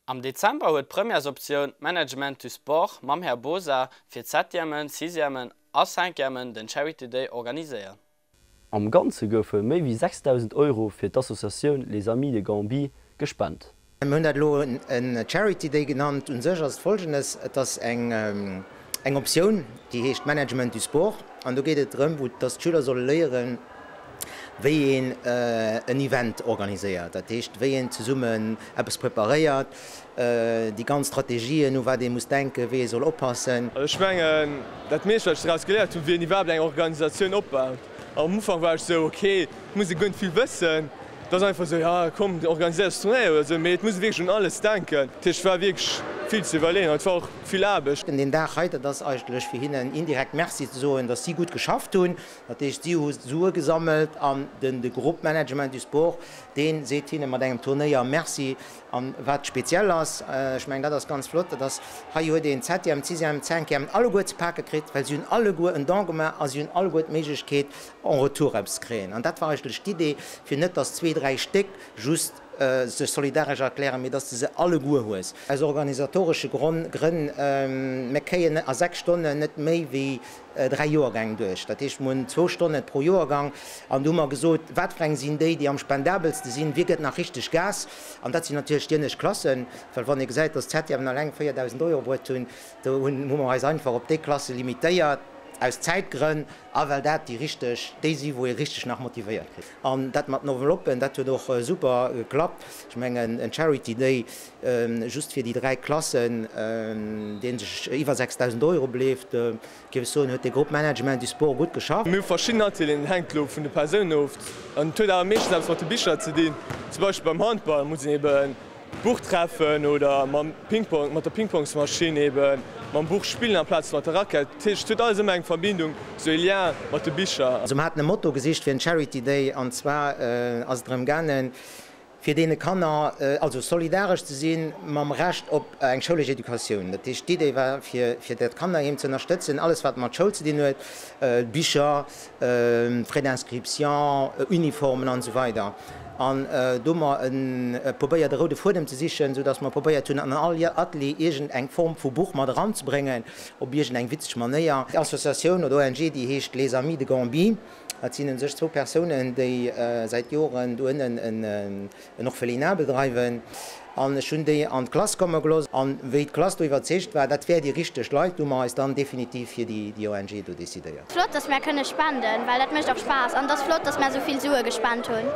Am Dezember huet d'Premièresoptioun Management du Sport mam Här Bosa fir d'Septièmen, Sixièmen a Cinquièmen den Charity Day organiséiert. Am Ganze goufe méi wéi 6.000 Euro fir d'Associatioun Les Amis de Gambie gespent. Mir hunn dat elo en Charity Day genannt. U sech ass et Folgendes, Et ass eng Optioun, déi heescht Management du Sport. An do geet et drëm, wou dass d'Schüler solle léieren, wéi een en Event organiséiert. Dat heescht, wéi een zesummen eppes preparéiert, déi ganz Strategien, u wat ee muss denken, wéi ee soll oppassen. Also ech mengen, dat meescht wat ech doraus geléiert hunn, wéi een iwwerhaapt eng Organisatioun opbaut. Am Ufank war ech sou, ok, et muss ee guer net vill wëssen, et ass einfach sou, jo komm, du organiséiers Tournéier oder sou, mee et muss ee wierklech un alles denken. Dat heescht, et war wierklech vill ze iwwerleeën an et war och vill Aarbecht. Deen Dag hei, dat ass eigentlech fir hinnen indirekt Merci ze soen, datt si gutt geschafft hunn. Dat heescht, si hu Sue gesammelt an den de Groupe Management du Sport, dee seet hinne mat engem Turnéier Merci. An wat speziell ass, ech mengen dat ass ganz flott, dat ass, hei huet een d'Septième, d'Sixième, d'Cinquième alleguer ze pake kritt, well si hunn alleguer en Don gemaach a si hunn alleguer d'Méiglechkeet en retour eppes ze kréien. An dat war eigentlech d'Idee, fir net, dass zwee, dräi Stéck just sech solidaresch erklären, mee dass de se alleguer hues. Aus organisatoresche Grënn, mir kréien a 6 Stonnen net méi wéi 3 Joergäng duerch. Dat heescht, mir hunn zwou Stonne pro Joergang. An du hu mer gesot, wat fir eng sinn déi, déi am spendabelste sinn, wie gëtt nach richteg Gas? An dat sinn natierlech déi ënnescht Klassen, well wann ee gesäit, datt d'Septièmen eleng 4.000 Euro bruet hunn, do hunn hu mer eis einfach op déi Klasse limitéiert, aus Zäitgrënn a well dat déi richteg, déi si wou ee richteg nach motivéiert kritt. An dat mat den Enveloppen, dat huet och super geklappt. Ech mengen, en Charity Day just fir déi 3 Klassen, dee sech iwwer 6.000 Euro beleeft, géif ech soen, huet de Groupe Management du Sport gutt geschafft. Mir hu verschidden Atelieren, et hänkt elo vun de Persounen of an et huet awer meeschtens eppes mat de Bicher ze dinn. Zum Beispill beim Handball muss een eben d'Buch treffen oder mam Ping-Pong, mat der Ping-Pongsmaschinn eben mam Buch spillen amplaz mat der Rackett. Dat heescht, et huet alles ëmmer eng Verbindung, sou e Lien mat de Bicher. Also mer haten e Motto gesicht fir en Charity Day an zwar ass et drëm gaangen, fir deene Kanner, also solidaresch ze si mam Recht op eng schoulesch Educatioun. Dat heescht, d'Idee war, fir fir dat Kannerheem ze ënnerstëtzen, alles wat mat Schoul ze dinn huet, Bicher, Frais d'inscription, Uniformen an esou weider. An do hu mer e probéiert e roude Fuedem ze sichen, sou datt mer probéiert hunn an all Atelier iergend eng Form vu Buch mat eranzebréngen, op iergend eng witzeg Manéier. Associatioun oder ONG, déi heescht Les Amis de Gambie. Dat sinn un sech zwou Persounen, déi säit Joren do ënnen en Orphelinat bedreiwen. An ech hunn déi an d'Klass komme gelooss. An wéi d'Klass do iwwerzeegt war, dat wär déi richteg Leit, hu mer eis dann definitiv fir déi ONG do decidéiert. Flott, dass mär kënne spenden, well dat mécht och Spaass. An et ass flott, dass mär esou vill Sue gespent hunn.